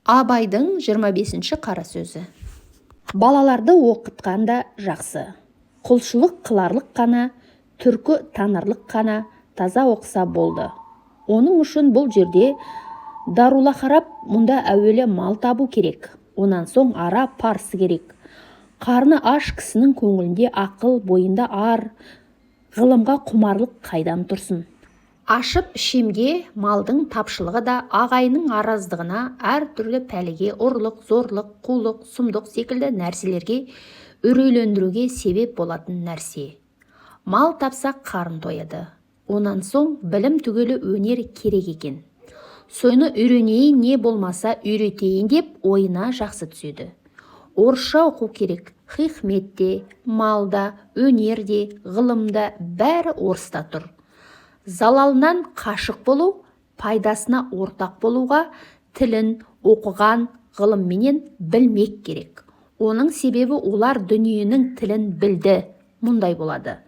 Абайдың 25-ші қара сөзі. Балаларды оқытқан да жақсы. Құлшылық қыларлық қана, түркі танырлық қана таза оқыса болды. Оның үшін бұл жерде дарулахарап, мұнда әуелі мал табу керек. Онан соң араб, парсы керек. Қарны аш кісінің көңілінде ақыл, бойында ар, ғылымға құмарлық қайдан тұрсын? Ашып ішемге малдың тапшылығы да ағайынның араздығына, әр түрлі пәлеге, ұрлық, зорлық, қулық, сұмдық секілді нәрселерге үрейлендіруге себеп болатын нәрсе. Мал тапса, қарын тояды. Онан соң білім түгелі өнер керек екен. Соны үйренейін, не болмаса үйретейін деп ойына жақсы түседі. Орысша оқу керек. Хикмет те, мал да, өнер де, ғылым да, бәрі орыста тұр. Залалынан қашық болу, пайдасына ортақ болуға тілін оқыған ғылымменен білмек керек. Оның себебі олар дүниенің тілін білді, мұндай болады.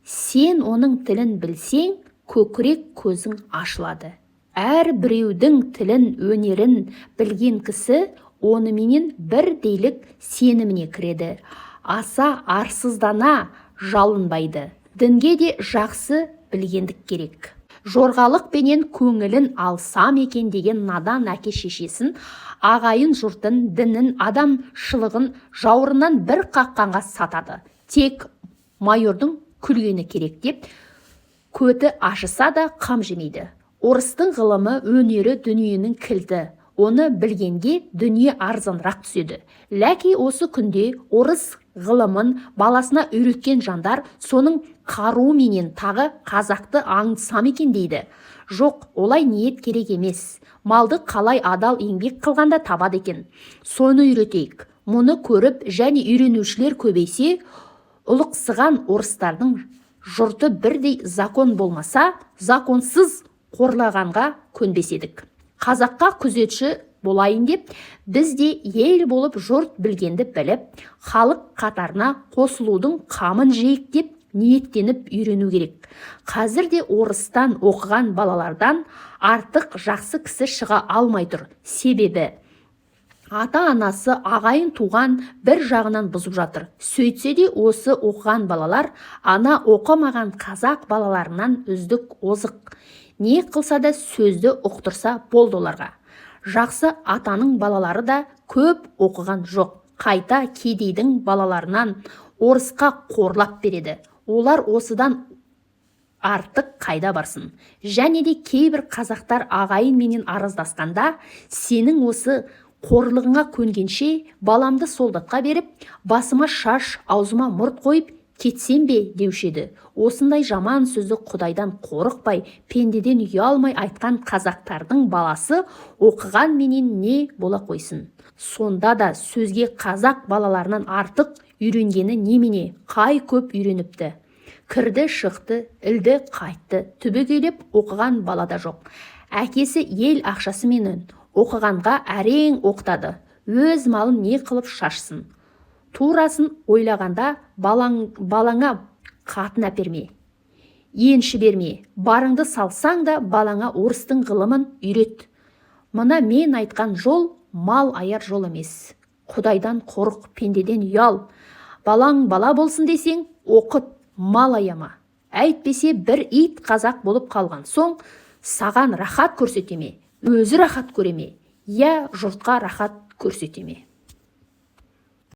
Сен оның тілін білсең, көкірек көзің ашылады. Әр біреудің тілін, өнерін білген кісі оныменен бірдейлік сеніміне кіреді. Аса арсыздана жалынбайды. Дінге де жақсы білгендік керек. Жорғалықпенен көңілін алсам екен деген надан әке-шешесін, ағайын жұртын, дінін, адамшылығын жауырыннан бір қаққанға сатады. Тек майордың күлгені керек деп, көті ашыса да қам жемейді. Орыстың ғылымы, өнері дүниенің кілті. Оны білгенге дүние арзанырақ түседі. Ләки осы күнде орыс ғылымын баласына үйреткен жандар соның қаруыменен тағы қазақты аңдысам екен дейді. Жоқ, олай ниет керек емес. Малды қалай адал еңбек қылғанда табады екен. Соны үйретейік. Мұны көріп және үйренушілер көбейсе, ұлықсыған орыстардың жұрты бірдей закон болмаса, законсыз қорлағанға көнбес едік. Қазаққа күзетші болайын деп, біз де ел болып жұрт білгенді біліп, халық қатарына қосылудың қамын жейік деп ниеттеніп үйрену керек. Қазір де орыстан оқыған балалардан артық жақсы кісі шыға алмай тұр. Себебі ата-анасы, ағайын туған бір жағынан бұзып жатыр. Сөйтсе де осы оқыған балалар ана оқымаған қазақ балаларынан үздік, озық. Не қылса да сөзді ұқтырса болды оларға. Жақсы атаның балалары да көп оқыған жоқ. Қайта кедейдің балаларынан орысқа қорлап береді. Олар осыдан артық қайда барсын? Және де кейбір қазақтар ағайынменен араздасқанда, сенің осы қорлығыңа көнгенше, баламды солдатқа беріп, басыма шаш, аузыма мұрт қойып кетсем бе деуші еді. Осындай жаман сөзді құдайдан қорықпай, пендеден ұялмай айтқан қазақтардың баласы оқығанменен не бола қойсын? Сонда да сөзге қазақ балаларынан артық үйренгені немене? Қай көп үйреніпті? Кірді, шықты, ілді, қайтты, түбегейлеп оқыған бала да жоқ. Әкесі ел ақшасыменен оқығанға әрең оқытады. Өз малын не қылып шашсын? Турасын ойлағанда, балаңа қатын әперме, енші берме, барыңды салсаң да балаңа орыстың ғылымын үйрет. Мына мен айтқан жол мал аяр жол емес. Құдайдан қорық, пендеден ұял. Балаң бала болсын десең, оқыт, мал аяма. Әйтпесе бір ит қазақ болып қалған соң саған рахат көрсете ме, өзі рахат көре ме, я жұртқа рахат көрсете ме?